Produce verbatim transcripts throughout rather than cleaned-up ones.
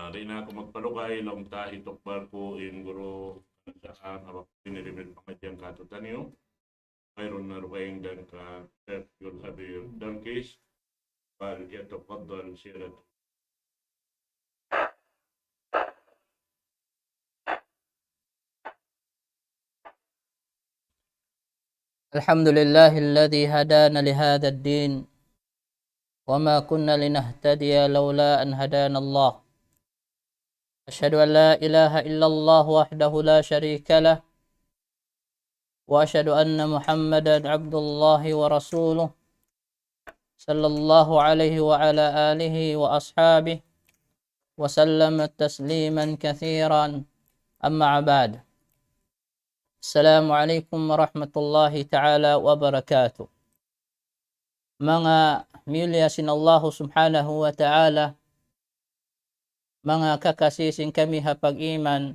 Di' na aku magpalugay, laung ta hitukbal ku in guru, saan, awak pinirimit pangadjian katu'taniyu. Mayruun na dugaing dan ka Sheikh Yul Habib Darkis, فليتفضل سيادته. الحمد لله الذي هدانا لهذا الدين وما كنا لنهتدي لولا أن هدانا الله. أشهد أن لا إله إلا الله وحده لا شريك له، وأشهد أن محمدا عبد الله ورسوله، صلى الله عليه وعلى آله وأصحابه وسلم تسليما كثيرا. أما بعد. السلام عليكم ورحمة الله تعالى وبركاته. Manga miyulliya sin Allahu Subhanahu wa Ta'ala, manga kakasi sin kami ha pag-iman,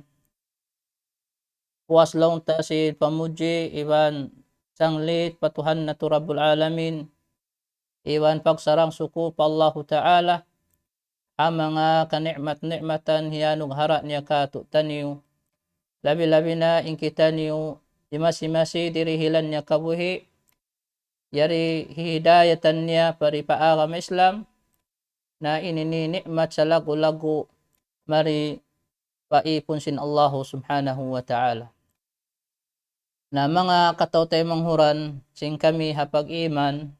puas laung ta sin pamudji iban sanglit pa Tuhan natu' Rabbul Alamin, iban pagsarang-suku pa Allahu Ta'ala, ha manga kani'mat-ni'matan hiyanughara' niya katu'taniyu, labi-labi na in kitaniyu, di' masi-masi dirihilan niya kabuhi', yari hihidayatan niya pa ri pa agama Islam, na ini in ni'mat salaggu'-laggu' mari pa ipun sin Allahu Subhanahu wa Ta'ala. Na manga kataw-taymanghuran sin kami ha pag-iman,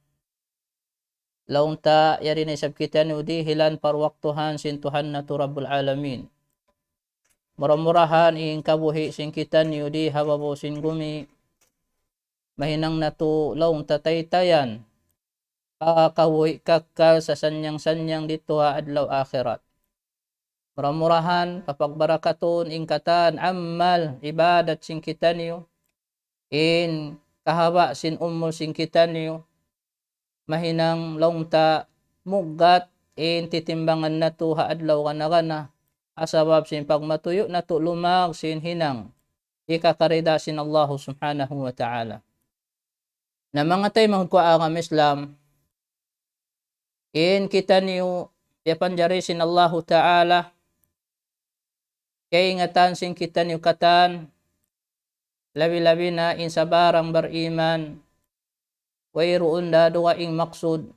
laung ta yari na isab kitaniyu dihilan parwaktuhan sin Tuhan natu' Rabbul Alamin. Mura-murahan in kabuhi' sin kitaniyu di ha babaw sin gumi, mahinang natu' laung ta taytayan pa kabuhi' kakkal sasanyang-sanyang didtu ha adlaw akhirat. Mura-murahan papagbarakatun in katan amal ibadat sin kitaniyu, in kahaba' sin umul sin kitaniyu, mahinang laung ta muggat in titimbangan natu' ha adlaw gana-gana, ha sabab sin pagmatuyu' natu' lumag sin hinang hikakarida sin Allahu Subhanahu wa Ta'ala. Na manga taymanghud ku ha agama Islam, in kitaniyu piyapanjari sin Allahu Ta'ala, kaingatan sin kitaniyu katan, labi-labi na in sabarang bariman, wayruun da dugaing maksud,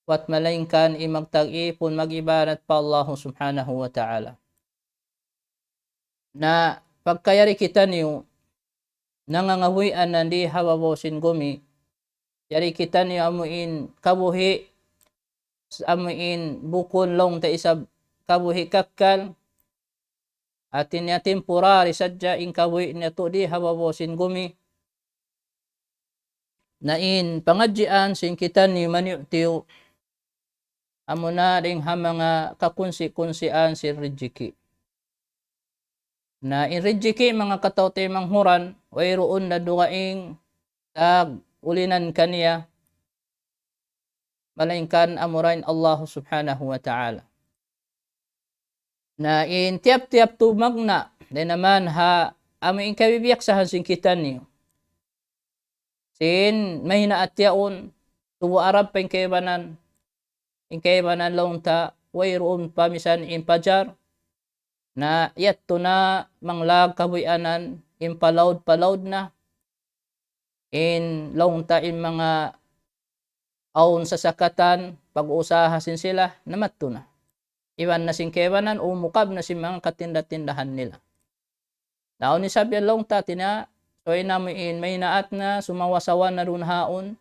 buwat malaingkan in magtag-ipun mag-ibadat pa Allahu Subhanahu wa Ta'ala. Na pagka yari kitaniyu nangangabuhianan di ha babaw sin gumi, yari kitaniyu amu in kabuhi', amu in bukun laung ta isab kabuhi' kakkal, hati niya temporary sadja in kabuhi' natu' di ha babaw sin gumi. Na in pangadjian sin kitaniyu maniyu'-tiyu', amuna dayn ha manga kakunsi-kunsian sin rijiki'. Na in rijiki', manga kataw-taymanghuran, wayruun da dugaing tag-ulinan kaniya, malaingkan amura in Allahu Subhanahu wa Ta'ala. Na in tiyap-tiyap tumagna', dayn naman ha amu in kabibiyaksahan sin kitaniyu. Sin mahinaat yaun, tubu' Arab pa in kaibanan, in kaibanan laung ta wayruun pa misan in pajar, na yadtu na manglag kabuhianan in palaud-palaud na, in laung ta in manga awn sasakatan, pag-uusaha sin sila, na madtu na. Iban na sin kaibanan, umukab na sin manga katinda-tindahan nila. Na awn isab yan laung ta, hati niya, subay na amu in mahinaat na, sumawa-sawa na duun ha yaun,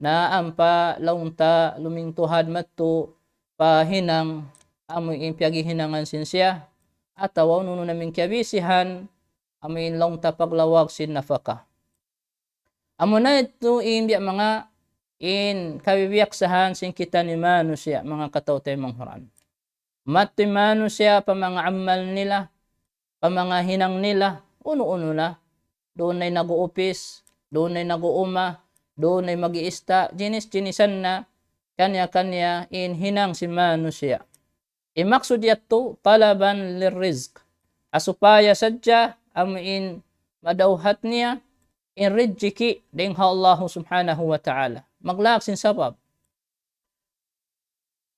na ampa laung ta lumingtuhad madtu pa hinang amu in piyaghihinangan sin siya, atawa unu-unu na in kiyabisihan, amu in laung ta paglawag sin nafaka. Amuna yadtu in biya' manga in kabibiyaksahan sin kitaniyu manusiya', manga kataw-taymanghuran. Madtu in manusiya' pa manga amal nila, pa manga hinang nila, unu-unu na. Duun na in nag-uupis, duun na in nag-uuma, duun na in mag-iista, jinis-jinisan na, kaniya-kaniya in hinang sin manusiya'. In maksud yadtu, طلبا للرزق. Ha supaya sadja amu in madawhat niya in rijiki' dayn ha Allahu Subhanahu wa Ta'ala. Maglaag sin sabab.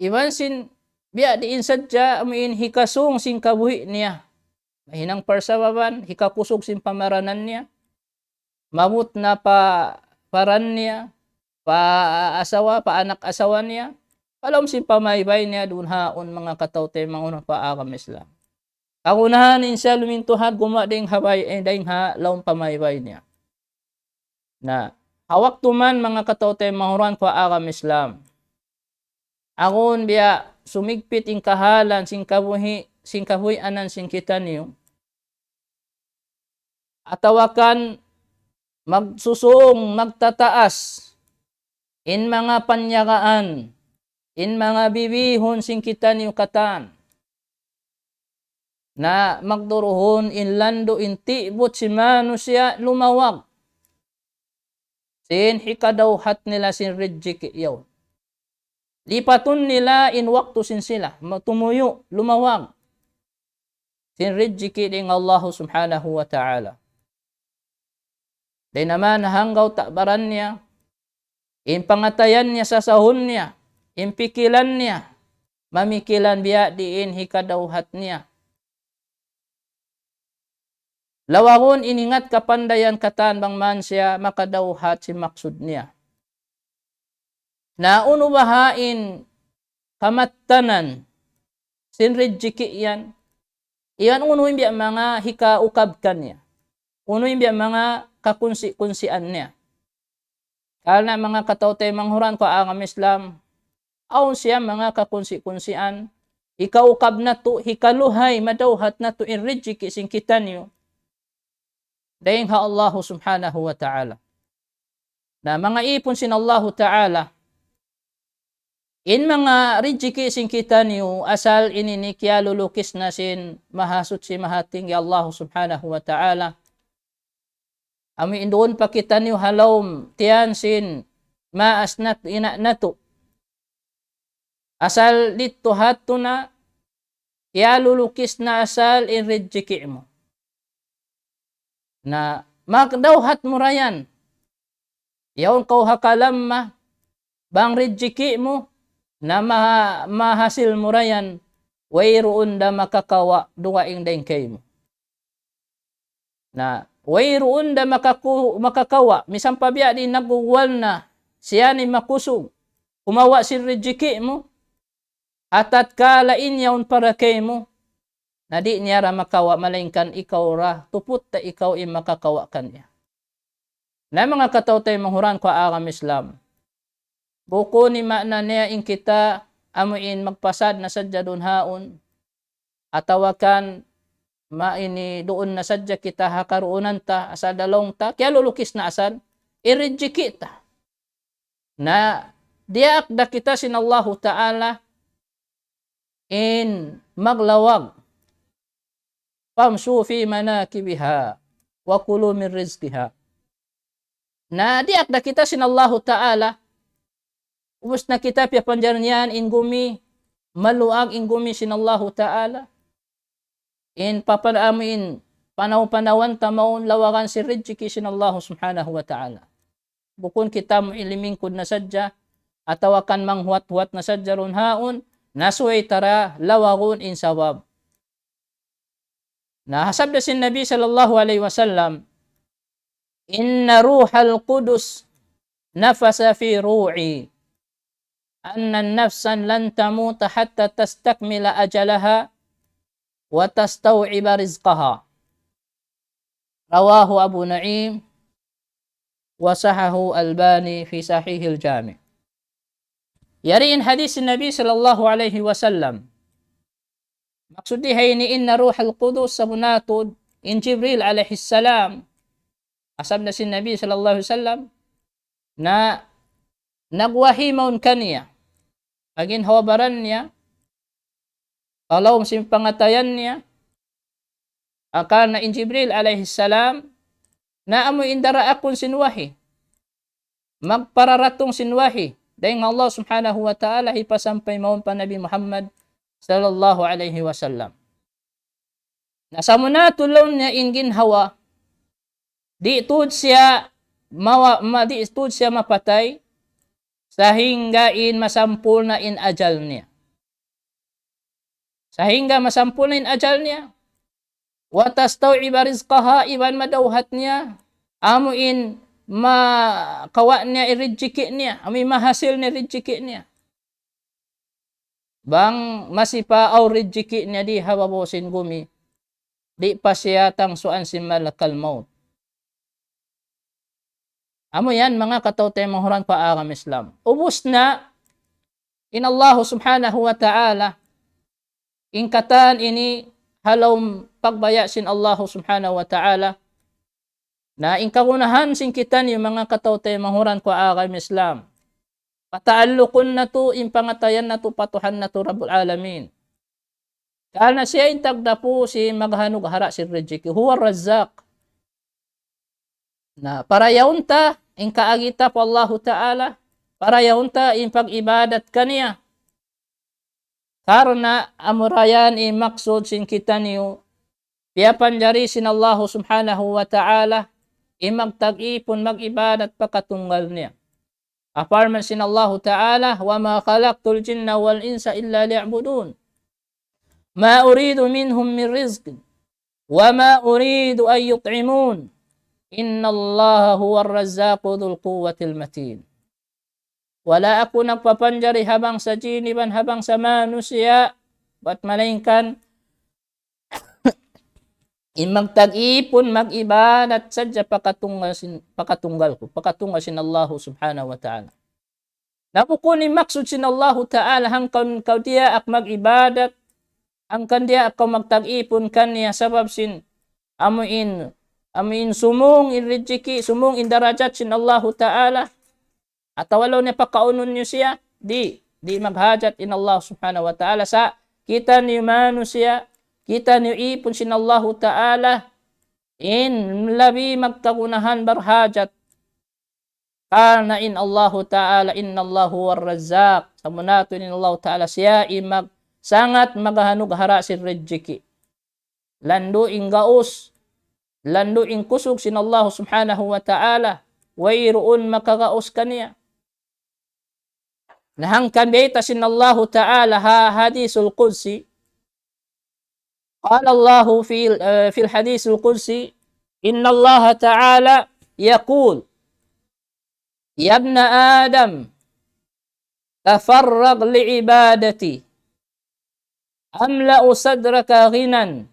Iban sin biya' diin sadja amuin hikasūng sin kabuhi' niya. Mahinang parsababan, hikakusug sin pamaranan niya. Maabut na pa paran niya, pa asawa, pa anak asawa niya. Pa lawm sin pamaybay niya duun haun manga kataw-taymanghuran ku ha agama Islam. Kagunahan in siya lumintuhad gumuwa' dayn ha bay-, eh, dayn ha lawm pamaybay niya. Na, ha waktu man manga kataw-taymanghuran ku ha agama Islam. Agun biya' sumigpit in kahalan sin kabuhi', sin kabuhianan sin kitaniyu. Atawa kan magsusūng, magtataas in manga panyagaan, in manga bibihun sin kitaniyu katan. Na magduruhun in landu' in ti'but sin manusiya' lumawag. Sin hikadawhat nila sin rijiki' yaun. Lipatun nila in waktu sin sila, ma-, tumuyu', lumawag. Sin rijiki' dayn ha Allahu Subhanahu wa Ta'ala. Dayn ha manga hanggaw ta'baran niya, in pangatayan niya, sasahun niya, in pikilan niya, mamikilan biya' diin hikadawhat niya. Lawagun in ingat kapandayan katan bang man siya makadawhat sin maksud niya. Na unu baha' in kamattanan sin rijiki' yan? Iban unu in biya' manga hikaukab kaniya? Unu in biya' manga kakunsi-kunsian niya? Karna' manga kataw-taymanghuran ku ha agama Islam, awn siya manga kakunsi-kunsian, hikaukab natu', hikaluhay, madawhat natu' in rijiki' sin kitaniyu dayn ha Allahu Subhanahu wa Ta'ala. Na manga ipun sin Allahu Ta'ala, in manga rijiki' sin kitaniyu asal ini ini kiyalulukis na sin Mahasuchi Mahatinggi Allahu Subhanahu wa Ta'ala. Amu in duun pa kitaniyu ha lawm tiyan sin maas nat-, ina' natu'. Asal didtu ha yadtu na, kiyalulukis na asal in rijiki' mu. Na magdawhat mu ra yan. Yaun kaw ha kalamma, bang rijiki' mu, na maha-, mahasil mu ra yan, wayruun da makakawa' dugaing dayn kaymu. Na, wayruun da makaku-, makakawa', misan pa biya' diin naggugwal na, siya in makusug, kumawa' sin rijiki' mu, ha tatkala in yaun para kaymu, na di' niya ra makawa', malaingkan ikaw ra, tuput ta ikaw in makakawa' kaniya. Na manga kataw-taymanghuran ku ha agama Islam. Bukun in maana niya in kita amu in magpasad na sadja duun haun, atawa kan ma ini duun na sadja kita ha karuunan ta, asal da laung ta, kiyalulukis na asal, in rijiki' ta. Na diyaak da kita sin Allahu Ta'ala in maglawag. فامشوا في مناكبها وكلوا من رزقها. Na diyaak da kita sin Allahu Ta'ala, ubus na kita piyapanjarihan in gumi, maluag in gumi sin Allahu Ta'ala. In papan-, amu in panaw-panawan ta mawn lawagan sin rijiki' sin Allahu Subhanahu wa Ta'ala. Bukun kita mu ilimingkud na sadja, atawa kan manghuwat-huwat na sadja duun haun, na subay ta ra lawagun in sabab. Na ha sabda sin Nabi sallallahu alayhi wasallam, إن روح القدس نفث في روعي أن نفسا لن تموت حتى تستكمل أجلها وتستوعب رزقها. رواه أبو نعيم وصححه الألباني في صحيح الجامع. Yari in hadis Nabi sallallahu alayhi wasallam. Maksud di ha ini, إن روح القدس, sabunnal tuud in Jibril alayhi salam, ha sabda sin Nabi sallallahu alayhi wasallam, na nagwahi mawn kaniya, ha ginhawa-baran niya, ha lawm sin pangatayan niya, ha karna' in Jibril alayhi salam, na amu in daraakun sin wahi. Magpararatung sin wahi dayn ha Allah Subhanahu wa Ta'ala hipasampay mawn pa Nabi Muhammad sallallahu alayhi wasallam. Na sabunnal tuud laung niya in ginhawa, di' tuud siya mawa-, ma-, di' tuud siya mapatay, sahingga in masampurna' in ajal niya. Sahingga masampurna' in ajal niya. وتستوعب رزقها, iban madawhat niya, amu in makawa' niya in rijiki' niya, amu in mahasil niya rijiki' niya. Bang masi pa awn rijiki' niya di ha babaw sin gumi, di' pa siya tangsuan sin malakal maut. Amu yan, manga kataw-taymanghuran pa agama Islam. Ubus na in Allah subhanahu wa ta'ala, in katan ini ha lawm pagbaya' sin Allah subhanahu wa ta'ala. Na in kagunahan sin kitaniyu manga kataw-taymanghuran pa agama Islam, pataallukun natu' in pangatayan natu' pa Tuhan natu' Rabbul Alamin. Karna' siya in tagdapu sin maghanughara' sin rijiki'. هو الرزاق. Na, parayawun ta in kaagi ta pa Allahu Ta'ala, parayawun ta in pag-ibadat kaniya. Karna' amura yan in maksud sin kitaniyu, piyapanjari sin Allahu Subhanahu wa Ta'ala, in magtag-ipun mag-ibadat pa katunggal niya. Parman sin Allahu Ta'ala, وما خلقت الجن والإنس إلا ليعبدون. ما أريد منهم من رزق وما أريد أن يطعمون إن الله هو الرزاق ذو القوة المتين. Wala' aku nagpapanjari ha bangsa jin iban ha bangsa manusiya', bat malaingkan in magtag-ipun, mag-ibadat sadja pa katunggal sin, pa katunggal ku, pa katunggal sin Allahu Subhanahu wa Ta'ala. Na bukun in maksud sin Allahu Ta'ala hangkan kaw diyaak mag-ibadat, hangkan diyaak kaw magtag-ipun kaniya sabab sin amu in, amu in sumūng in rijiki', sumūng in darajat sin Allahu Ta'ala, atawa laung niya pakaunun niyu siya, di', di' maghajat in Allah Subhanahu wa Ta'ala. Sa' kitaniyu manusiya', kitaniyu ipun sin Allahu Ta'ala, in labi magkagunahan barhajat. Karna' in Allahu Ta'ala, إن الله هو الرزاق. Sabunnal tuud in Allahu Ta'ala siya in mag-, sangat maghanughara' sin rijiki'. Landu' in gaus, landu' in kusug sin Allahu Subhanahu wa Ta'ala, wayruun makagaus kaniya. Na hangkan bayta' sin Allahu Ta'ala ha Hadisul Qudsi, قال الله في، آه، في الحديث القدسي، إن الله تعالى يقول: يا ابن آدم، تفرغ لعبادتي، أملأ صدرك غنى،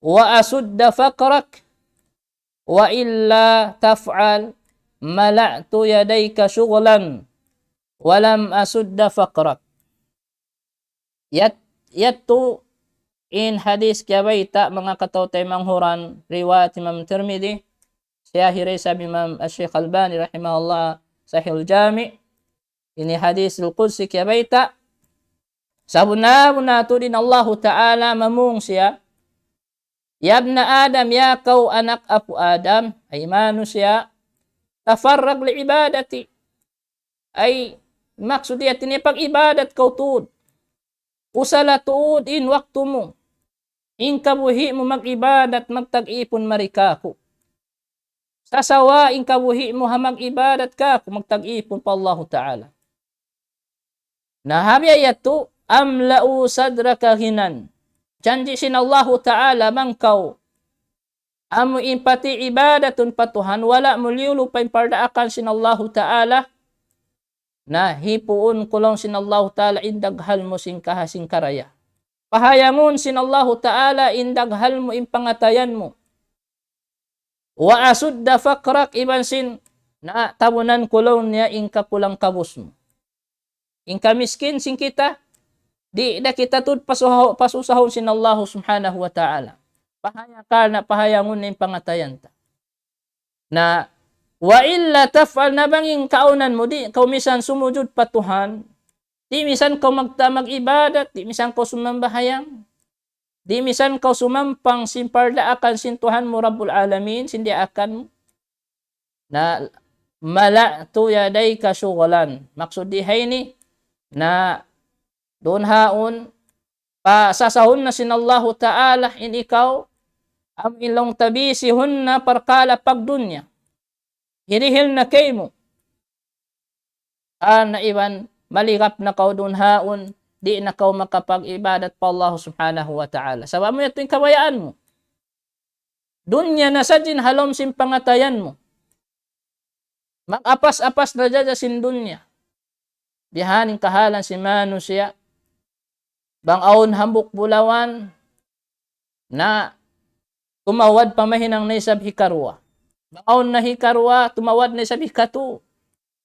وأسد فقرك، وإلا تفعل، ملأت يديك شغلا، ولم أسد فقرك. Yat-, yadtu in hadis kiyabayta', manga kataw-taymanghuran, riwayat Imam Tirmidhi, siyahi da isab Imam Ash-Shaykh Albani rahimahullah, Sahihul Jami', ini Hadisul Qudsi kiyabayta', sabunnal-bunnal tuud in Allahu Ta'ala mamung siya, يا ابن آدم, ya kaw anak apu' Adam, ay manusiya', تفرغ لعبادتي. Ay, maksud niya, hāti niya pag-ibadat kaw tuud. Usala tuud in waktu mu. In kabuhi' mu mag-ibadat, magtag-ipun mari kāku'. Sasawa in kabuhi' mu ha mag-ibadat kāku', magtag-ipun pa Allahu Ta'ala. Na ha biya' yadtu, أملأ صدرك غنى. Janji' sin Allahu Ta'ala bang kaw amu in pati ibadatun pa Tuhan, wala' mu liyulupa in pardaakan sin Allahu Ta'ala, na hipuun ku laung sin Allahu Ta'ala in daghal mu sin kaha-, sin karaya. Pahayangun sin Allahu Ta'ala in daghal mu, in pangatayan mu. وأسد فقرك, iban sin, na tabunan ku laung niya in kakulang-kabus mu. In kamiskin sin kita, di' da kita tuud pasuha-, pasusahun sin Allahu Subhanahu wa Ta'ala. Pahaya-, karna' pahayangun in pangatayan ta. Na, وإلا تفعل, na bang in kaawnan mu, di' kaw misan sumujud pa Tuhan, di' misan kaw magta-, mag-ibadat, di' misan kaw sumambahayang, di' misan kaw sumampang sin pardaakan sin Tuhan mu Rabbul Alamin, sin diyaakan mu. Na, ملأت يديك شغلا. Maksud di ha ini, na duun haun, pasasahun na sin Allahu Ta'ala in ikaw, amu in laung ta bisihun na parkala' pagdunya. Hirihil na kaymu. Karna' iban maligap na kaw duun haun, di' na kaw makapag-ibadat pa Allah Subhanahu wa Ta'ala. Sabab amu yadtu in kabayaan mu. Dunya na sadja in ha lawm sin pangatayan mu. Mag-apas-apas na sadja sin dunya. Biya' ha yan in kahalan sin manusiya'. Bang awn hambuuk bulawan, na tumawad pa mahinang na isab hikaruwa. Bang awn na hikaruwa, tumawad na isab hikatu.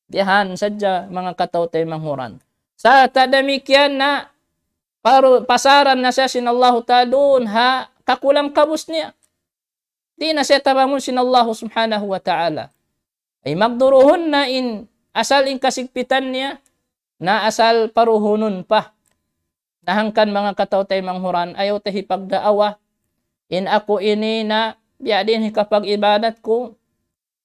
Biya' ha yan sadja manga kataw-taymanghuran. Sa' ta damikkiyan na paru-, pasaran na siya sin Allahu Ta'ala duun ha kakulang-kabus niya. Di' na siya tabangun sin Allahu Subhanahu wa Ta'ala. Ay magduruhun na in asal in kasigpitan niya, na asal paruhunun pa. Na hangkan manga kataw-taymanghuran, ayaw ta hipagdaawa. In aku ini na biya' diin hikapag-ibadat ku,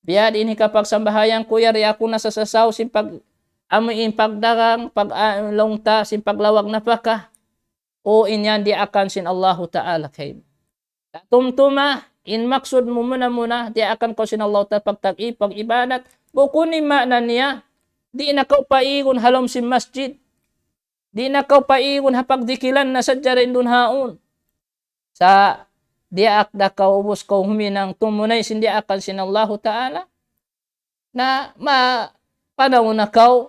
biya' diin hikapagsambahayang ku, yari aku nasasasaw sin pag-, amu in pagdagang, pag-, ah, laung ta, sin paglawag napaka. O in yan diyaakan sin Allahu Ta'ala kaymu. Tumtuma, in maksud mu muna-muna, diyaakan kaw sin Allahu Ta'ala pagtag-, pag-ibadat, bukun in maana niya, di' na kaw paigun ha lawm sin masjid, di' na kaw paigun ha pagdikilan na sadja dayn duun ha yaun. Sa' diyaak da kaw ubus kaw huminang tumunay sin diyaakan sin Allahu Ta'ala. Na ma-, panaw na kaw,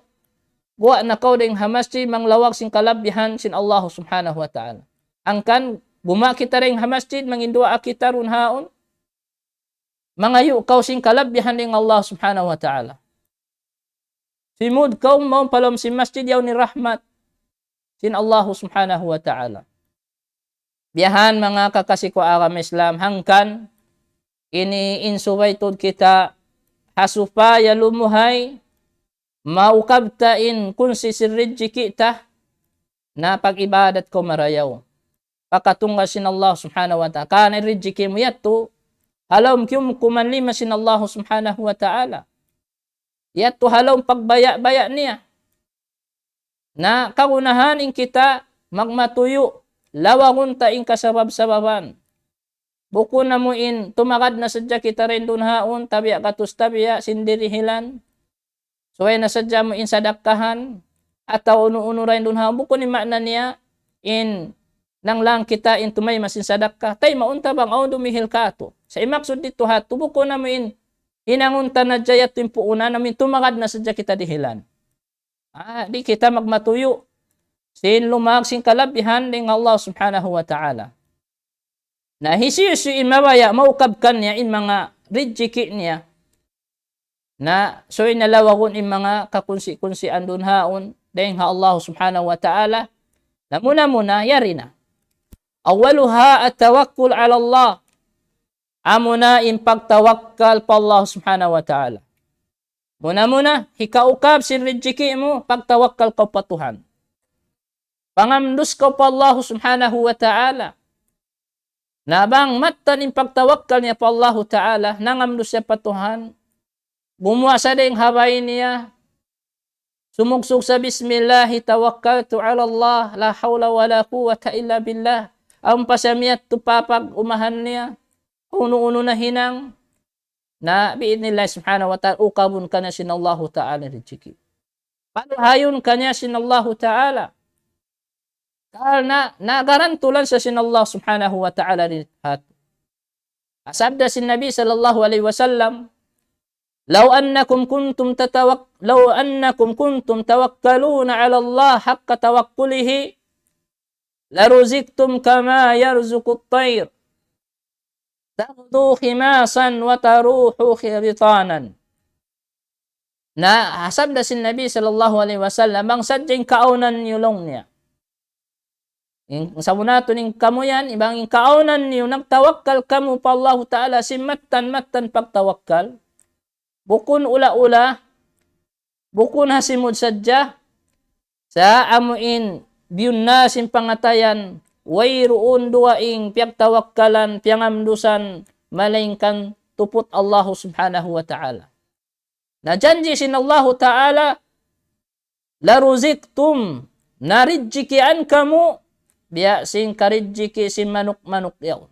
guwa' na kaw dayn ha masjid, manglawag sin kalabbihan sin Allah Subhanahu wa Ta'ala. Hangkan, gumuwa' kita dayn ha masjid, manginduwaa kita duun ha yaun, mangayu' kaw sin kalabbihan dayn Allah Subhanahu wa Ta'ala. Simud kaw mawn pa lawm sin masjid, yaun in rahmat sin Allah Subhanahu wa Ta'ala. Biya' ha yan manga kakasi ku agama Islam, hangkan ini in subay tuud kita ha supaya lumuhay, maukab ta in kunsi sin rijiki' ta, na pag-ibadat kaw marayaw. Pakatunggal sin Allah Subhanahu wa Ta'ala. Karna' in rijiki' mu yadtu, ha lawm kiyumkuman lima sin Allah Subhanahu wa Ta'ala. Yadtu ha lawm pagbaya'-baya' niya. Na kagunahan in kita magmatuyu', lawagun ta in kasabab-sababan. Bukun amu in tumagad na sadja kita dayn duun ha yaun, tabiya' gatus tabiya', sin dihilan. Subay na sadja amu in sadakkahan, atawa unu-unu dayn duun ha yaun, bukun in maana niya, in nanglang kita in tumayma' sin sadakka, taymaun ta bang awn dumihil kātu'. Sa' in maksud didtu ha yadtu, bukun amu in hinangun ta na sadja yadtu in puunan, amu in tumagad na sadja kita dihilan. Ah, di' kita magmatuyu' sin lumag sin kalabbihan dayn Allah Subhanahu wa Ta'ala. Na hisiyu-siyu in mabaya' maukab kaniya in manga rijiki' niya, na subay na lawagun in manga kakunsi-kunsian duun ha yaun dayn ha Allah Subhanahu wa Ta'ala, na muna-muna yari na. أولها التوكل على الله. Amuna in pagtawakkal pa Allah Subhanahu wa Ta'ala. Muna-muna, hikaukab sin rijiki' mu, pagtawakkal kaw pa Tuhan. Pangamdus kaw pa Allah Subhanahu wa Ta'ala. Na bang mattan in pagtawakkal niya pa Allahu Ta'ala, nangamdus siya pa Tuhan, gumuwa' sa dayn ha bay niya, sumugsug sa, بسم الله توكلت على الله لا حول ولا قوة إلا بالله. Ampa siya miyadtu pa pag-umahan niya, unu-unu na hinang, na bi'idhnillah subhanahu wa ta'ala, ukabun kaniya sin Allahu Ta'ala rijiki'. Paluhayun kaniya sin Allahu Ta'ala. Karna' nagarantulan sa sin Allah Subhanahu wa Ta'ala di hat. Sabda sin Nabi sallallahu alayhi wasallam, لو أنكم كنتم تتوك-، لو أنكم كنتم توكلون على الله حق توكله لرزقتم كما يرزق الطير تغدو خماصا وتروح بطانا. Na, sabda sin Nabi sallallahu alayhi wasallam, bang sadja in kaawnan niyu laung niya. In, sabunnal tuud in kamu yan, bang in kaawnan niyu, nagtawakkal kamu pa Allahu Ta'ala, sin mattan-mattan pagtawakkal. Bukun ula-ula, bukun ha simud sadja, sa' amu in biyunna sin pangatayan, wayruun dugaing piyagtawakkalan, piyangamdusan, malaingkan tuput Allahu Subhanahu wa Ta'ala. Na janji' sin Allahu Ta'ala, لرزقتم, na rijikian kamu, biya' sin karijiki sin manuk-manuk yaun.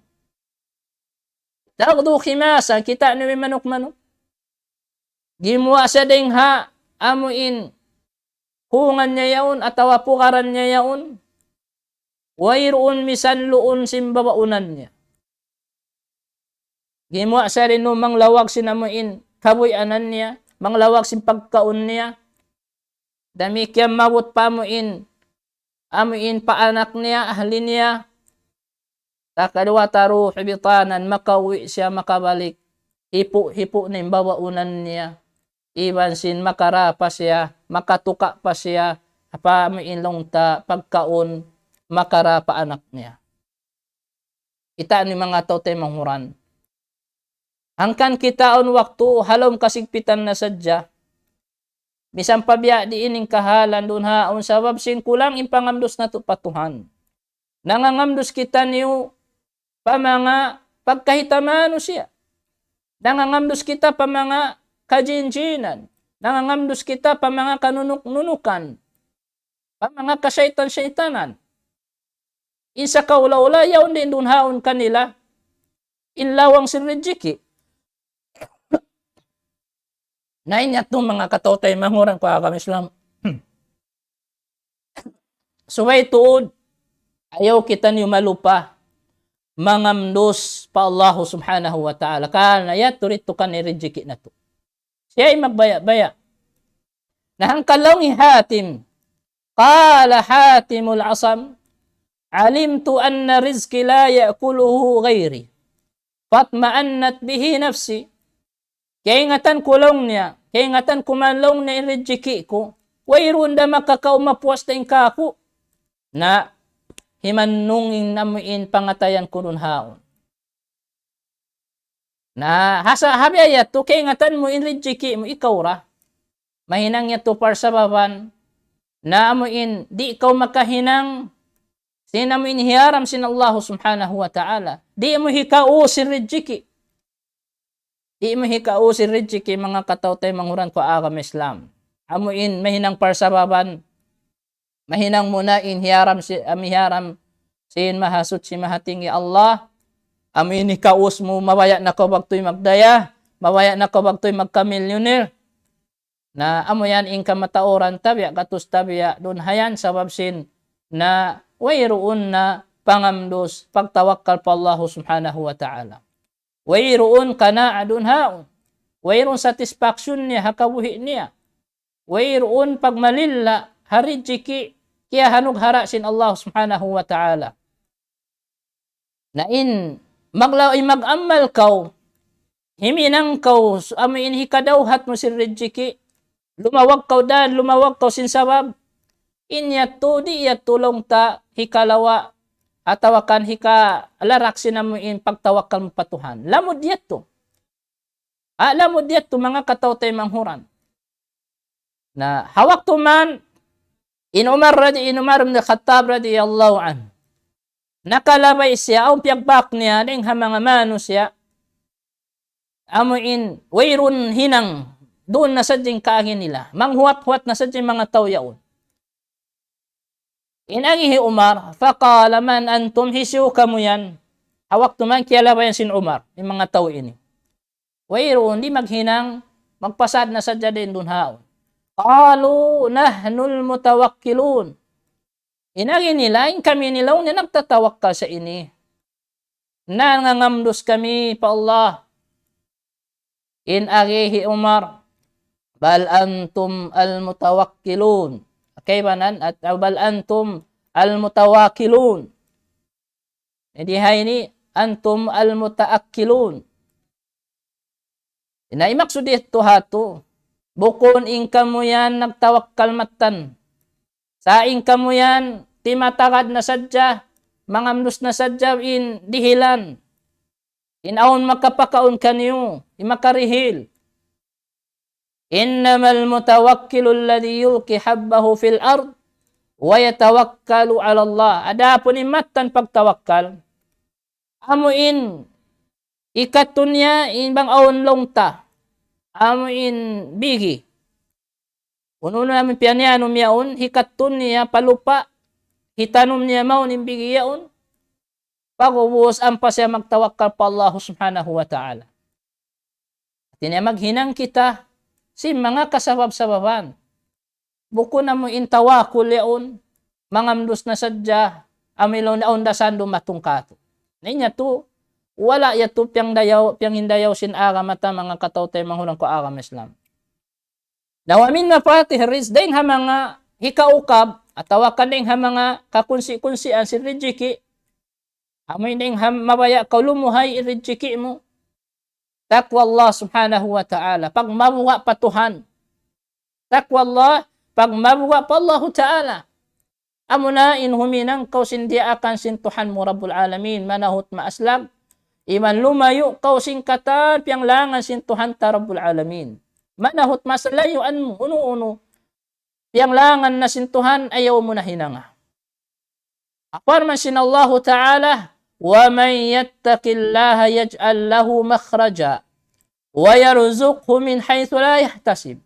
تغدو خماصا, kita' niyu in manuk-manuk. Gimuwa' siya dayn ha amu in hungan niya yaun atawa pugaran niya yaun. Wayruun misan luun sin babaunan niya. Gimuwa' siya rin manglawag sin amuin kabuhianan niya, manglawag sin pagkaun niya. Damikkiyan maabut pa amuin, amuin pa anak niya, ahli niya. Takaluwa taruh bitanan, makauwi' siya, makabalik. Hipu'-hipu' na in babaunan niya. Iban sin makara pa siya, makatuka pa siya, pa amuin laung ta pagkaun, makara pa anak niya. Ita' ini manga tau taymanghud. Hangkan kita awn waktu ha lawm kasigpitan na sadja. Misan pa biya' diin in kahalan duun ha yaun sabab sin kulang in pangamdus natu' pa Tuhan. Nangangamdus kitaniyu pa manga pagkahita manusiya'. Nangangamdus kita pa manga kajinjinan. Nangangamdus kita pa manga kanunuk-nunukan. Pa manga kasaytan-saytanan. In sakaula-ula, yaun da in duun ha yaun kanila in lawang sin rijiki'. Na in yadtu manga kataw-taymanghuran ku ha agama Islam. Subay tuud, ayaw kitaniyu malupa mangamdus pa Allahu Subhanahu wa Ta'ala. Karna' yadtu didtu kan in rijiki' natu'. Siya in magbaya'-baya'. Na hangkan laung hi Hatim, قال حاتم الأصم: علمت أن رزقي لا يأكله غيري، فاطمأنت به نفسي. Kaingatan ku laung niya, kaingatan ku man laung niya in rijiki' ku, wayruun da makakaun mapuas dayn kāku'. Na himannung in amuin pangatayan ku duun ha yaun. Na hasa-, ha biya' yadtu, kaingatan mu in rijiki' mu ikaw ra. Mahinang yadtu parsababan. Na amuin di' kaw makahinang sin amuin hiyaram sin Allahu Subhanahu wa Ta'ala. Di' mu hikaus in rijiki'. Di' mu hikaus in rijiki', manga kataw-taymanghuran ku ha agama Islam. Amuin mahinang parsababan. Mahinang mu na in hiyaram si-, amu hiyaram sin Mahasuchi Mahatinggi Allah. Amuin hikaus mu, mabaya' na kaw bagtuy magdaya, mabaya' na kaw bagtuy magkamilyuner. Na amu yan in kamatauran tabiya', gatus tabiya' duun ha yan sabab sin na wayruun na pangamdus, pagtawakkal pa Allahu Subhanahu wa Ta'ala. Wayruun kanaa duun ha yaun. Wayruun satisfaction niya ha kabuhi' niya. Wayruun pagmalilla ha rijiki' kiyahanughara' sin Allah Subhanahu wa Ta'ala. Na in magla-, in mag-amal kaw, himinang kaw, su-, amu in hikadawhat mu sin rijiki', lumawag kaw dan, lumawag kaw sin sabab, in yadtu, di' yadtu laung ta hikalawa', atawa kan hikalarak sin amu in pagtawakkal mu pa Tuhan. Lamud yadtu. Ah, lamud yadtu manga kataw-taymanghuran. Na, ha waktu man, in Umar radi-, in Umar ibn Khattab radiyallahu anhu, nakalabay siya, awn piyagbak niya, dayn ha manga manusiya', amu in, wayruun hinang, duun na sadja in kaagi nila, manghuwat-huwat na sadja in manga tau yaun. In agi hi Umar, فقال: من أنتم؟ Hisiyu kamu yan? Ha waktu man kiyalabayan sin Umar, in manga tau ini. Wayruun, di' maghinang, magpasad na sadja dayn duun ha yaun. قالوا: نحن المتوكلون. In agi nila, in kami ini laung niya nagtatawakkal sa ini. Nangangamdus kami pa Allah. In agi hi Umar, بل أنتم المتوكلون. Kaibanan, at, بل أنتم المتواكلون. Jadi, ha ini, أنتم المتأكلون. Na, in maksud yadtu ha yadtu, bukun in kamu yan nagtawakkal mattan. Sa' in kamu yan, timatagad na sadja, mangamdus na sadja in dihilan. In awn makapakaun kaniyu, in makarihil. إنما المتوكل الذي يلقي حبه في الأرض ويتوكل على الله. Adapun in mattan pagtawakkal, amu in hikatun niya in bang awn laung ta. Amu in bigi. Unu-unu amu in piyaniyanum yaun, hikatun niya pa lupa', hitanum niya mawn in bigi yaun. Pag'ubus ampa siya magtawakkal pa Allah Subhanahu wa Ta'ala. Hati niya maghinang kita sin manga kasabab-sababan. Bukun amu in tawakul yaun, mangamdus na sadja, amu in laung niya awn da san dumatung katu'. Na in yadtu, wala' yadtu piyangdayaw, piyangindayaw sin agama ta manga kataw-taymanghuran ku agama Islam. Na wa min mafatihir rizq, dayn ha manga hikaukab, atawa kan dayn ha manga kakunsi-kunsian sin rijiki', amu in dayn ha mabaya' kaw lumuhay in rijiki' mu, taqwa Allah subhanahu wa ta'ala, pagmabuga' pa Tuhan. Taqwa Allah, pagmabuga' pa Allahu ta'ala. Amuna in huminang kaw sin diyaakan sin Tuhan mu Rabbul Alamin, manahut maaslag, iban lumayu' kaw sin katan piyanglangan sin Tuhan ta Rabbul Alamin. Manahut maaslag, layuan mu, unu-unu piyanglangan na sin Tuhan, ayaw mu na hinanga. Parman sin Allahu ta'ala, وَمَن يَتَّقِ اللَّهَ يَجْعَل لَّهُ مَخْرَجًا وَيَرْزُقْهُ مِنْ حَيْثُ لَا يَحْتَسِبُ.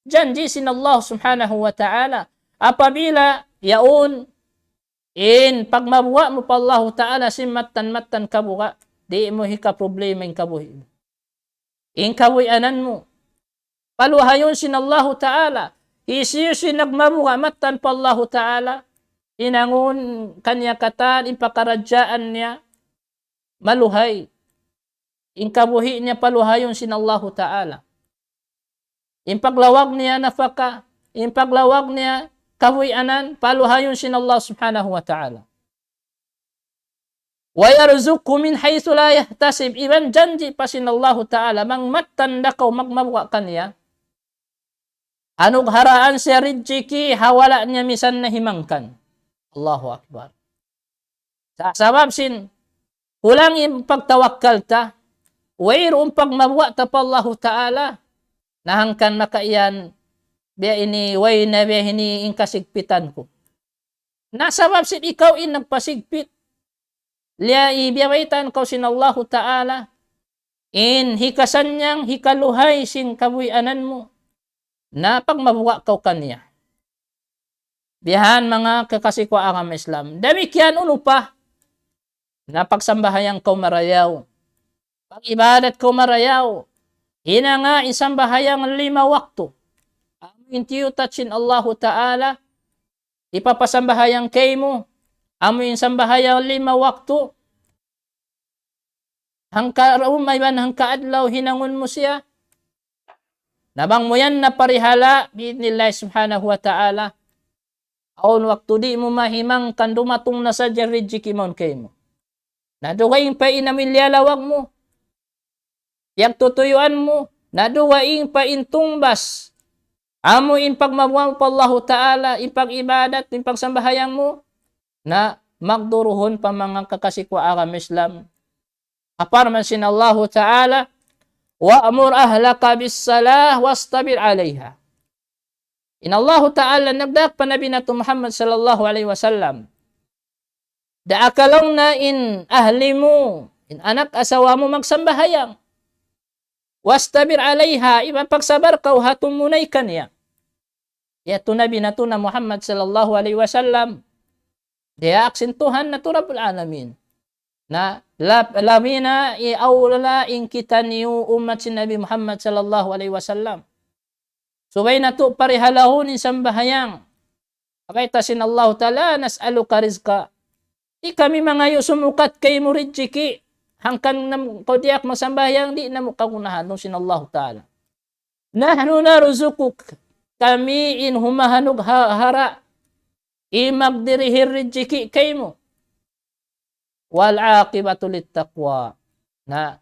Janji' sin Allah subhanahu wa ta'ala, apabila yaun in pagmabuga' mu pa Allahu ta'ala sin mattan-mattan kabuga', di' mu hikaproblema in kabuhi' mu, in kabuhianan mu. Paluhayun sin Allahu ta'ala. Hisiyu-siyu in nagmabuga' mattan pa Allahu ta'ala, hinangun kaniya katan in pakaradjaan niya maluhay, in kabuhi' niya paluhayun sin Allahu ta'ala. In paglawag niya napaka, in paglawag niya kabuhianan, paluhayun sin Allah subhanahu wa ta'ala. وَيَرْزُقْهُ مِنْ حَيْثُ لَا يَحْتَسِبُ. Iban janji' pa sin Allahu ta'ala, bang mattan da kaw magmabuga' kaniya, anugharaan siya rijiki' ha wala' niya misan na himangkan. Allahu Akbar. Sa-, sabab sin kulang in pagtawakkal ta, wayruun pagmabuga' ta pa Allahu ta'ala, na hangkan makaiyan, biya' ini, way na biya' ini in kasigpitan ku. Na sabab sin ikaw in nagpasigpit, liya biyabaytaan kaw sin Allahu ta'ala, in hikasannyang, hikaluhay sin kabuhianan mu, na pagmabuga' kaw kaniya. Biya' yan manga kakasi ku agama Islam. Damikkiyan unu pa, na pagsambahayang kaw marayaw, pag-ibadat kaw marayaw, hinanga in sambahayang lima waktu. Amu in tiyutat sin Allahu ta'ala, hipapasambahayang kaymu, amu in sambahayang lima waktu, hangka-, iban hangka adlaw hinangun mu siya. Na bang mu yan na parihala', bi'idhnillah subhanahu wa ta'ala, awn waktu di' mu mahimangkan dumatung na sadja rijiki' mawn kaymu. Na dugaing pa in amu in liyalawag mu, piyagtutuyuan mu, na dugaing pa in tungbas, amu in pagmabuga' mu pa Allahu ta'ala, in pag-ibadat, in pagsambahayang mu, na magduruhun pa manga kakasi ku agama Islam. Parman sin Allahu ta'ala, وَأْمُرْ أَهْلَكَ بِالصَّلَاةِ وَاصْطَبِرْ عَلَيْهَا. In Allahu ta'ala nagdaak pa Nabi natu' Muhammad sallallahu alayhi wasallam, daaka laung niya in ahli mu, in anak asawa mu magsambahayang. وَاصْطَبِرْ عَلَيْهَا, iban pagsabar kaw ha tumunay kaniya. Yadtu Nabi natu' na Muhammad sallallahu alayhi wasallam, diyaak sin Tuhan natu' Rabbul Alamin. Na, la-, labi na in awla in kitaniyu ummat sin Nabi Muhammad sallallahu alayhi wasallam. Subay natu' parihalahun in sambahayang. Bayta' sin Allahu ta'ala, لَا نَسْأَلُكَ رِزْقًا. Di' kami mangayu' sumukat kaymu rijiki'. Hangkan na kaw diyaak magsambahayang, di' namu' kagunahan, laung sin Allahu ta'ala. نَحْنُ نَرْزُقُكَ. Kami in humahanug ha-, hara', in magdihil rijiki' kaymu. وَالْعَاقِبَةُ لِلتَّقْوَى. Na,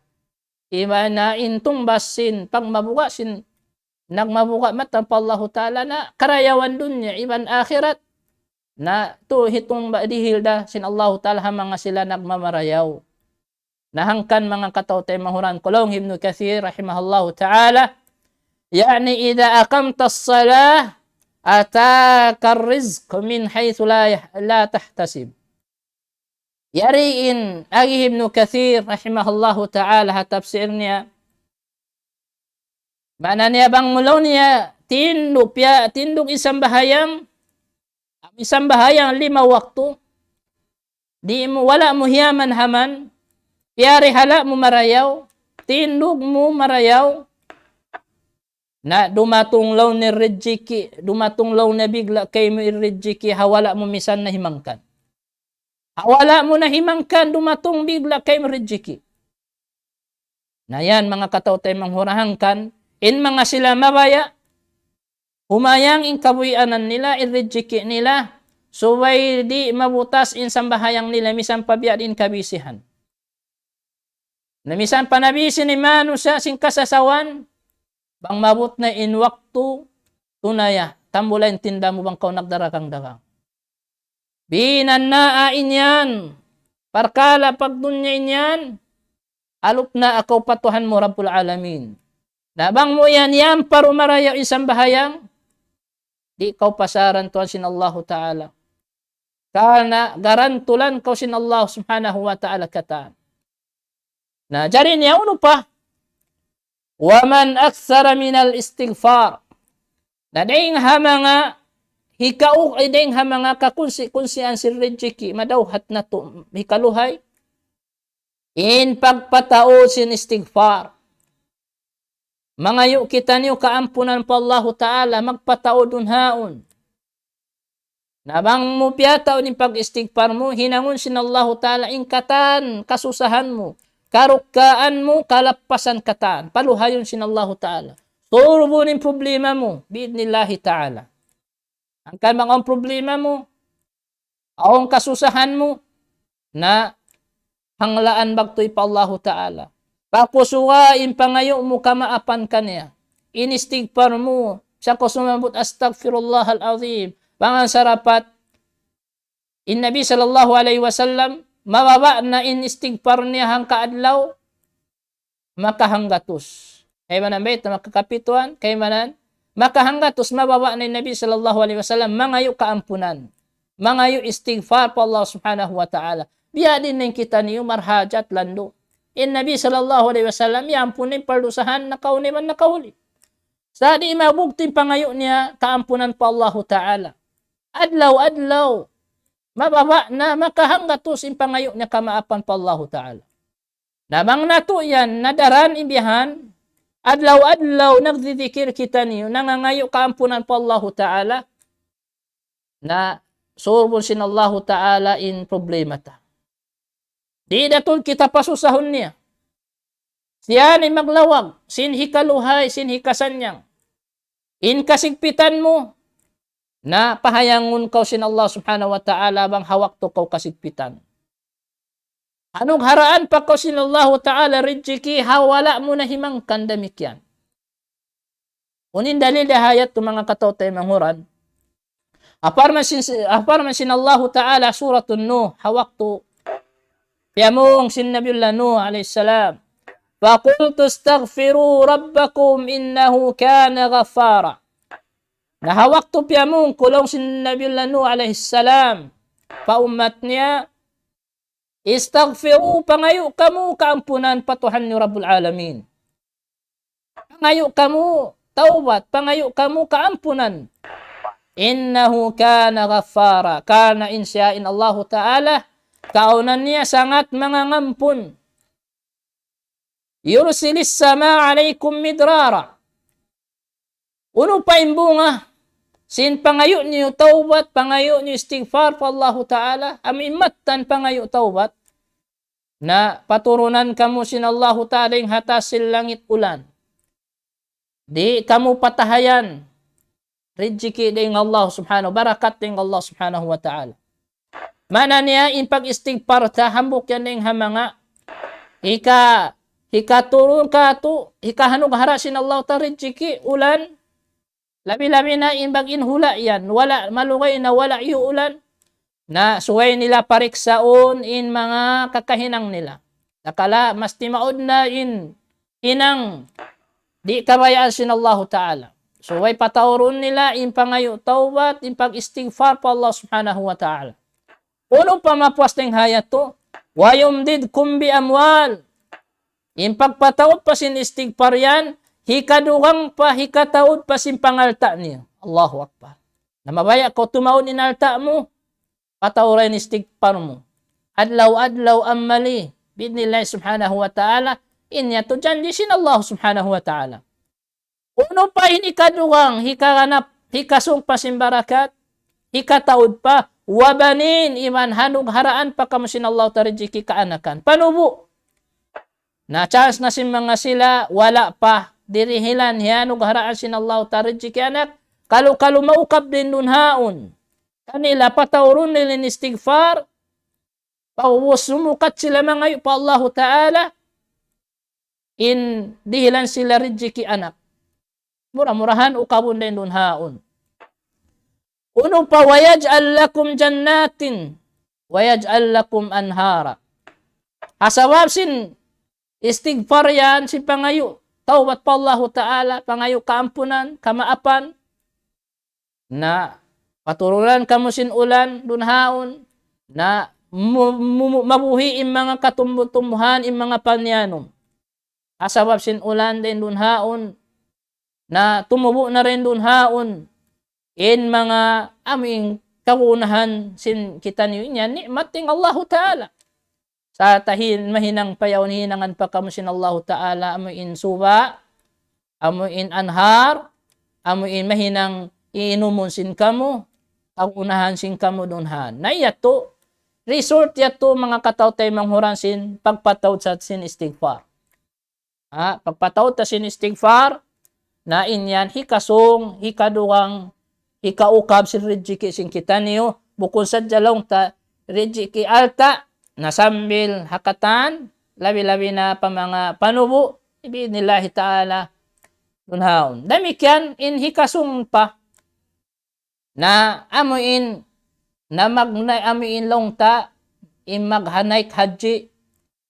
iban na in tungbas sin pagmabuga' sin nagmabuga' mattan pa Allahu ta'ala, na karayawan dunya iban akhirat, na tuud hitung ba dihil da sin Allahu ta'ala ha manga sila nagmamarayaw. Na hangkan manga kataw-taymanghuran ku, laung Ibnu Kathir rahimahullahu ta'ala, يعني إذا أقمت الصلاة أتاك الرزق من حيث لا يح-، لا تحتسب. Yari in agi Ibnu Kathir rahimahullahu ta'ala ha tafsir niya. Maana niya bang mu laung niya tindug, piya-, tindug in sambahayang, in sambahayang lima waktu, di' mu, wala' mu hiyaman-haman, piyarihala' mu marayaw, tindug mu marayaw, na dumatung laung niya rijiki', dumatung laung niya bigla' kaymu in rijiki' ha wala' mu misan na himangkan. Ha wala' mu na himangkan dumatung bigla' kaymu rijiki'. Na yan, manga kataw-taymanghuran, hangkan in manga sila mabaya', humayang in kabuhianan nila, in rijiki' nila, subay di' mabutas in sambahayang nila, misan pa biya' diin kabisihan. Na misan pa nabisi in manusiya' sin kasasawan, bang maabut na in waktu, tunaya, tambula in tinda mu bang kaw nagdaragang-dagang. Binannaa in yan, parkala' pagdunya in yan, alup na kaw pa Tuhan mu Rabbul Alamin. Na bang mu yan, yan paru marayaw in sambahayang, di' kaw pasaran tuwan sin Allahu Ta'ala. Karna' garantulan kaw sin Allah Subhanahu wa Ta'ala katan. Na, jari niya unu pa? ومن أكثر من الاستغفار. Na dayn ha manga hikau-, eh, dayn ha manga kakunsi-kunsian sin rijiki', madawhat natu', hikaluhay. In pagpataud sin istighfar. Mangayu' kitaniyu kaampunan pa Allahu Ta'ala, magpataud unhaun. Na bang mu piyataud in pag-istighfar mu, hinangun sin Allahu Ta'ala in katan kasusahan mu, karukkaan mu, kalappasan katan, paluhayun sin Allahu Ta'ala. Surbun in problema mu, bi'idhnillahi ta'ala. Hangkan bang awn problema mu, awn kasusahan mu, na hanglaan bagtuy pa Allahu Ta'ala. Pakusuga in pangayu' mu kamaapan kaniya. In istighfar mu, sa' kaw sumambut, "Astaghfirullahal azim." Bang sarapat, in Nabi sallallahu alayhi wasallam, mababa' na in istighfar niya hangka adlaw, makahanggatus. Kaibanan bayta' makakapituan, kaibanan makahanggatus, mababa' na in Nabi sallallahu alayhi wasallam, mangayu' kaampunan. Mangayu' istighfar pa Allah Subhanahu wa Ta'ala. Biya' diin in kitaniyu marhajat landu'. In Nabi sallallahu alayhi wasallam, iyampun in pardusahan nakauna iban nakahuli. Sa' di' mabugtu' in pangayu' niya kaampunan pa Allahu Ta'ala. Adlaw-adlaw, mababa' na, makahanggatus in pangayu' niya kamaapan pa Allahu Ta'ala. Na bang natu' yan, nadaran in bihan, adlaw-adlaw nagdidikir kitaniyu, nangangayu' kaampunan pa Allahu Ta'ala, na surbun sin Allahu Ta'ala in problema ta. Di' da tuud kita pasusahun niya. Siya in maglawag, sin hikaluhay, sin hikasannyang. In kasigpitan mu, na pahayangun kaw sin Allah Subhanahu wa Ta'ala bang ha waktu kaw kasigpitan. Anugharaan pa kaw sin Allahu Ta'ala rijiki', ha wala' mu na himangkan damikkiyan. Unu in dalil dayn ha ayat tu manga kataw-taymanghuran? Parman sin, parman sin Allahu Ta'ala Suratun Nuh, ha waktu piyamung sin Nabiullah Nuh alayhi salam, فقلت استغفروا ربكم إنه كان غفارا. Na ha waktu piyamung ku laung sin Nabiullah Nuh alayhi salam pa ummat niya, استغفروا, pangayu' kamu kaampunan pa Tuhan niyu Rabbul Alamin. Pangayu' kamu tawbat, pangayu' kamu kaampunan. إنه كان غفارا. Karna' in siya in Allahu Ta'ala, kaunan niya sangat mangangampun. يرسل السماء عليكم مدرارا. Unu pa in bunga sin pangayu' niyu tawbat, pangayu' niyu istighfar pa Allahu Ta'ala, amu in mattan pangayu' tawbat, na paturunan kamu sin Allahu Ta'ala in ha taas sin langit ulan. Di' kamu patahayan rijiki' dayn Allah Subhanahu, barakat dayn Allah Subhanahu wa Ta'ala. Maana niya, in pag-istighfar ta, hambuuk yan dayn ha manga hika-, hikaturun kātu', hikahanughara' sin Allah Ta'ala rijiki', ulan, labi-labi na in bag in hula' yan, wala', malugay na wala' iyuulan, na subay nila pariksaun in manga kakahinang nila. Dakala', mas timaud na in hinang di' kabayaan sin Allahu Ta'ala. Subay pataurun nila in pangayu' tawbat, in pag-istighfar pa Allah Subhanahu wa Ta'ala. Unu pa mapuas dayn ha ayat tu? ويمددكم بأموال. In pagpataud pa sin istighfar yan, hikadugang pa, hikataud pa sin pangalta' niya. Allahu Akbar. Na mabaya' kaw tumaud in alta' mu, pataura in istighfar mu. Adlaw-adlaw amali, bi'idhnillahi subhanahu wa ta'ala, in yadtu janji' sin Allah subhanahu wa ta'ala. Unu pa in hikadugang, hikaganap, hikasūng pa sin barakat, hikataud pa, وبنين, iban hanugharaan pa kamu sin Allahu Ta'ala rijiki kaanakan. Panubu'. Na chance na sin manga sila, wala' pa, dirihilan, hiyanugharaan sin Allahu Ta'ala rijiki anak, kalu-kalu maukab da in duun haun. Kanila pataurun nila in istighfar, pag'ubus sumukat sila mangayu' pa Allahu Ta'ala, in dihilan sila rijiki anak. Mura-murahan ukabun da in duun haun. Unu pa, ويجعل لكم جنات ويجعل لكم أنهارا. Ha sabab sin istighfar yan, sin pangayu' tawbat pa Allahu Ta'ala, pangayu' kaampunan, kamaapan, na paturunan kamu sin ulan duun haun, na mu-, mu-, mabuhi' in manga katumbu-tumbuhan, in manga panyanum. Ha sabab sin ulan da in duun haun, na tumubu' na da in duun haun, in manga amu in kagunahan sin kitaniyu, in yan ni'mat dayn Allahu Ta'ala. Sa' tahin mahinang pa yaun hinangan pa kamu sin Allahu Ta'ala, amu in suba', amu in anhar, amu in mahinang iinumun sin kamu, kagunahan sin kamu duun haun. Na yadtu, result yadtu manga kataw-taymanghuran sin pagpataud ta sin istighfar. Ha, pagpataud ta sin istighfar, na in yan hikasung, hikadugang, hikaukab sin rijiki sin kitaniyu, bukun sadja laung ta rijiki alta', na sambil ha katan, labi-labi na pa manga panubu', bi'idhnillahi ta'ala, duun haun. Damikkiyan in hikasung pa, na amu in, na mag-, na amu in laung ta, in maghanaik hajji,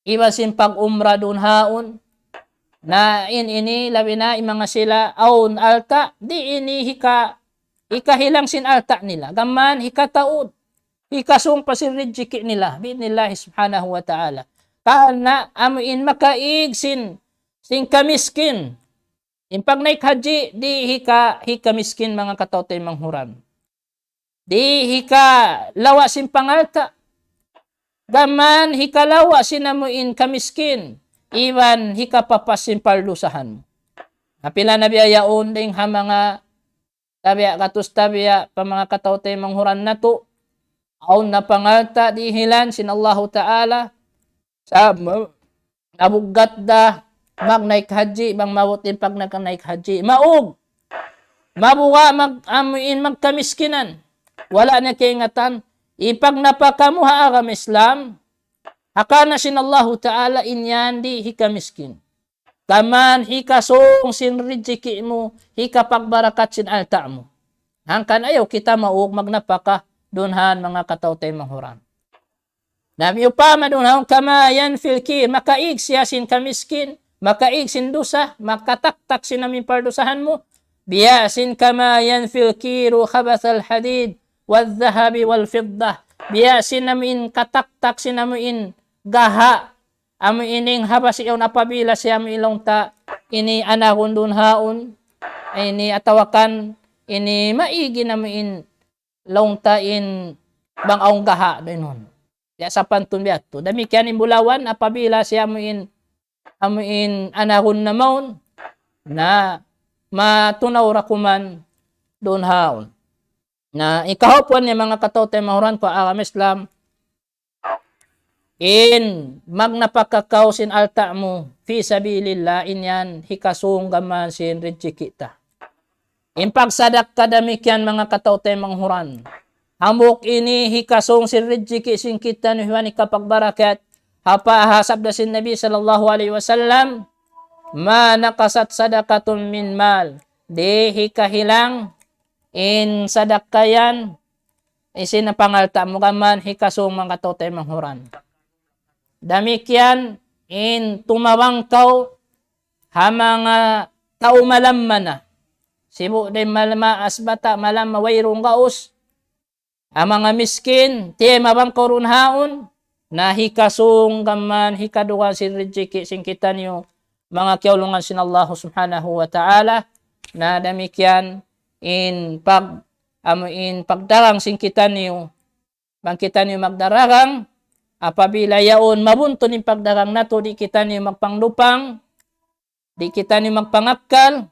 iban sin pag-umra duun haun. Na in ini, labi na in manga sila awn alta', di' ini hika-, hikahilang sin alta' nila. Gam mayan hikataud, hikasung pa sin rijiki nila, bi'idhnillahi subhanahu wa ta'ala. Karna' amu in makaig sin, sin kamiskin. In pagnaik hajji, di' hika-, hikamiskin manga kataw-taymanghuran. Di' hikalawa' sin pangalta'. Gam mayan hikalawa' sin amu in kamiskin. Iban hikapapas sin pardusahan. Na pila na biya' yaun dayn ha manga tabiya', gatus tabiya', pa manga kataw-taymanghuran natu'. Awn na pangalta' dihilan sin Allahu Ta'ala. Sa' ma-, nabuggat da magnaik hajji, bang maabut in pagnaik hajji. Maug. Mabuga' mag-, amu in magkamiskinan. Wala' niya kaingatan. In pagnapaka mu ha agama Islam, ha karna' sin Allahu Ta'ala in yan di' hikamiskin. Gam mayan hikasung sin rijiki mu, hikapagbarakat sin alta' mu. Hangkan ayaw kita maug magnapaka duun haun manga kataw-taymanghuran. Na miyupama duun haun كما ينفي الكير, makaig siya sin kamiskin, makaig sin dusa, makataktak sin amu in pardusahan mu. Biya' sin كما ينفي الكير خبث الحديد والذهب والفضة. Biya' sin amu in kataktak sin amu in gaha', amu in habas yaun apabila siya amu in laung ta ini anagun duun haun, ini atawa kan ini maig in amu in laung ta in bang awn gaha' duun haun. Biya' sapantun biya' yadtu. Damikkiyan in bulawan, apabila siya amu in, amu in anagun na mawn, na matunaw da kuman duun haun. Na in kahaupuan niya manga kataw-taymanghuran ku ha agama Islam, in magnapaka kaw sin alta' mu, في سبيل الله, in yan hikasung gam mayan sin rijiki ta. In pagsadakka damikkiyan manga kataw-taymanghuran. Hambuuk ini hikasung sin rijiki sin kitaniyu iban hikapagbarakat. Hapa ha sabda sin Nabi sallallahu alayhi wasallam, ما نقصت صدقة من مال. Di' hikahilang in sadakka yan, iban sin pangalta' mu gam mayan hikasung manga kataw-taymanghuran. Damikkiyan in tumabang kaw ha manga tau malamma na. Sibu' da in malamma, asbata malamma, wayruun gaus. Ha manga miskin, timabang kaw duun haun, na hikasung gam mayan hikadugang sin rijiki sin kitaniyu, manga kiyaulungan sin Allah subhanahu wa ta'ala, na damikkiyan in pag-, amu in pagdagang sin kitaniyu, bang kitaniyu magdaragang, apabila yaun mabuntun in pagdagang natu', di' kitaniyu magpangdupang, di' kitaniyu magpangakkal,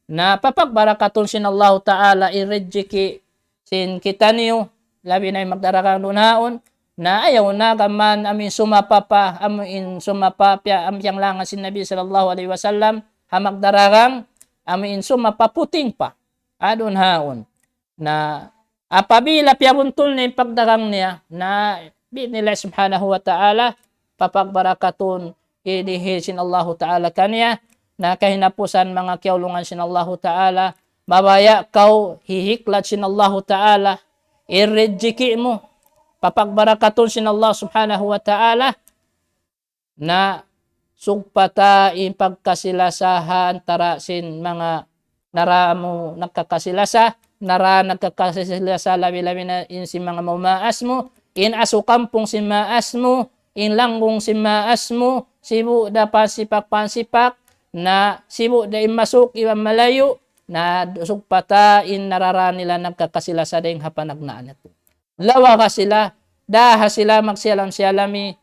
na papagbarakatun sin Allahu Ta'ala in rijiki sin kitaniyu, labi na in magdaragang duun haun, na ayaw na gam mayan amu in sumapa pa, amu in sumapa pa, amu in langan sin Nabi sallallahu alayhi wasallam, ha magdaragang, amu in sumapa puting pa, ha duun haun. Na apabila piyabuntul niya in pagdagang niya, na bi'idhnillah subhanahu wa ta'ala, papagbarakatun in dihil sin Allahu ta'ala kaniya, na kahinapusan manga kiyaulungan sin Allahu ta'ala, mabaya' kaw hihiklat sin Allahu ta'ala, in rijiki' mu, papagbarakatun sin Allah subhanahu wa ta'ala, na sugpata in pagkasi-lasa ha antara sin manga nara mu nagkakasi-lasa, nara nagkakasi-lasa labi-labi na in sin manga mamaas mu, in asu kampung sin maas mu, in langgung sin maas mu, sibu' da pansipak-pansipak, na sibu' da in masuk iban malayu', na sugpata in nara nila nagkakasi-lasa dayn ha panagnaan yadtu. Lawaga sila, daha sila magsiyalam-siyalami.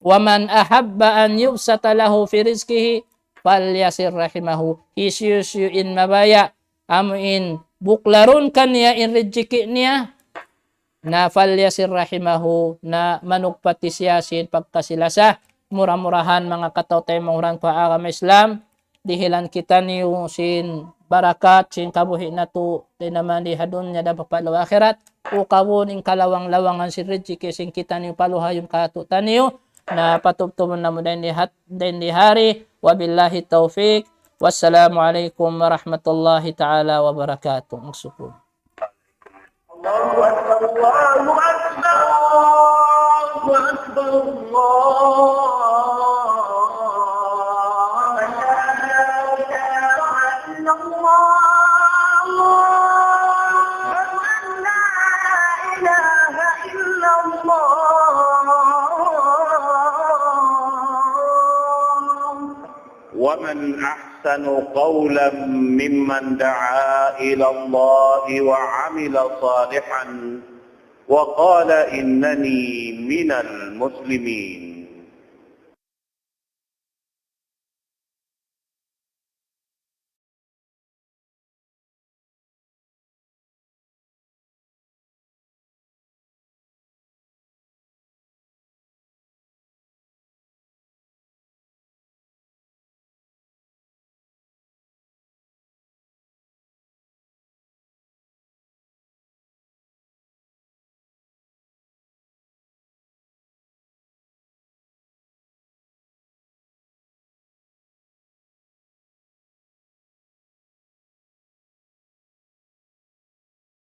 ومن أحب أن يبسط له في رزقه فليصل رحمه. Hisiyu-siyu in mabaya', amu in buklarun kaniya in rijiki' niya, na فليصل رحمه, na manugpati siya sin pagkasi-lasa. Mura-murahan manga kataw-taymanghuran ku ha agama Islam, dihilan kitaniyu sin barakat, sin kabuhi' natu', dayn ha mandi ha dunya dayn pa palaw akhirat. Ukabun in kalawang-lawangan sin rijiki' sin kitaniyu paluhayun kātu'niyu, na patubtubun namu' dayn di hat-, dayn di hari. وبالله التوفيق. والسلام عليكم ورحمة الله تعالى وبركاته. Magsukul. الله أكبر، الله أكبر، الله أكبر، الله أكبر. أشهد أن لا إله إلا الله. أشهد أن لا إله إلا الله. ومن أحسن قولا ممن دعا إلى الله وعمل صالحا وقال إنني من المسلمين.